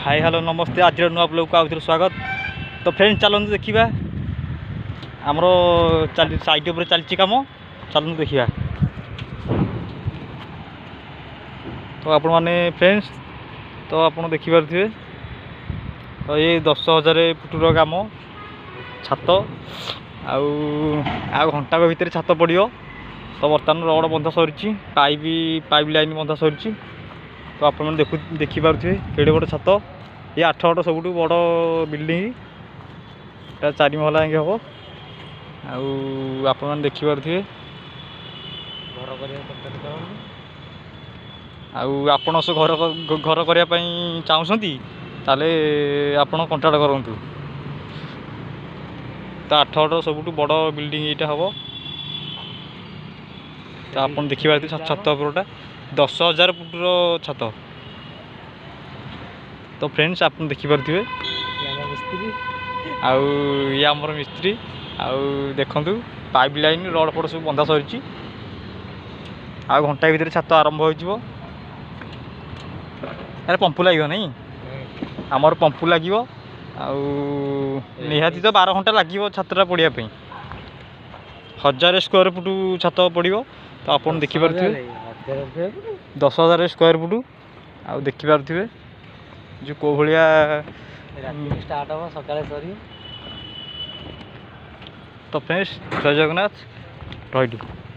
High, hello, ନମସ୍ତେ। ଆଜିର ନୂଆ ବ୍ଲଗ୍କୁ ଆଉଥରେ ସ୍ୱାଗତ। ତ ଫ୍ରେଣ୍ଡ, ଚାଲନ୍ତୁ ଦେଖିବା, ଆମର ଚାଲି ସାଇଟ୍ ଉପରେ ଚାଲିଛି କାମ। ଚାଲନ୍ତୁ ଦେଖିବା। ତ ଆପଣମାନେ ଫ୍ରେଣ୍ଡସ୍, ତ ଆପଣ ଦେଖିପାରୁଥିବେ ତ ଏ 10,000 ଫୁଟର କାମ ଛାତ, ଆଉ ଆଉ ଘଣ୍ଟାକ ଭିତରେ ଛାତ ପଡ଼ିବ। ତ ବର୍ତ୍ତମାନ ରଡ଼ ବନ୍ଧା ସରିଛି, ପାଇପ୍ ଲାଇନ୍ ବନ୍ଧା ସରିଛି। ତ ଆପଣମାନେ ଦେଖିପାରୁଥିବେ କେଡ଼େ ବଡ଼ ଛାତ। ଏ ଆଠଗଡ଼ ସବୁଠୁ ବଡ଼ ବିଲ୍ଡିଂ ଏଟା, 4 ମହଲା ଯାଇକି ହେବ। ଆଉ ଆପଣମାନେ ଦେଖିପାରୁଥିବେ। ଘର କରିବା କଣ୍ଟାକ୍ଟ କରନ୍ତୁ। ଆଉ ଆପଣ ସେ ଘର କରିବା ପାଇଁ ଚାହୁଁଛନ୍ତି, ତାହେଲେ ଆପଣ କଣ୍ଟାକ୍ଟ କରନ୍ତୁ। ତ ଆଠଗଡ଼ ସବୁଠୁ ବଡ଼ ବିଲ୍ଡିଂ ଏଇଟା ହେବ। ତ ଆପଣ ଦେଖିପାରୁଥିବେ ଛାତ ଉପରଟା 10,000 ଫୁଟର ଛାତ। ତ ଫ୍ରେଣ୍ଡସ୍, ଆପଣ ଦେଖିପାରୁଥିବେ। ଆମ ମିସ୍ତ୍ରୀ। ଆଉ ଇଏ ଆମର ମିସ୍ତ୍ରୀ। ଆଉ ଦେଖନ୍ତୁ, ପାଇପ୍ ଲାଇନ୍ ରଡ଼ ଫଡ଼ ସବୁ ବନ୍ଧା ସରିଛି। ଆଉ ଘଣ୍ଟାଏ ଭିତରେ ଛାତ ଆରମ୍ଭ ହୋଇଯିବ। ଆରେ, ପମ୍ପୁ ଲାଗିବ ନାଇଁ? ଆମର ପମ୍ପୁ ଲାଗିବ। ଆଉ ନିହାତି ତ 12 ଘଣ୍ଟା ଲାଗିବ ଛାତଟା ପଡ଼ିବା ପାଇଁ। 1000 ସ୍କୋୟାର ଫୁଟ ଛାତ ପଡ଼ିବ। ତ ଆପଣ ଦେଖିପାରୁଥିବେ, 10,000 ସ୍କୋୟାର ଫୁଟ। ଆଉ ଦେଖିପାରୁଥିବେ ଯେଉଁ କେଉଁ ଭଳିଆ। ରାତିରେ ଷ୍ଟାର୍ଟ ହବ, ସକାଳେ ସରିବ। ତ ଫ୍ରେଣ୍ଡସ୍, ଜୟ ଜଗନ୍ନାଥ, ରହିଲି।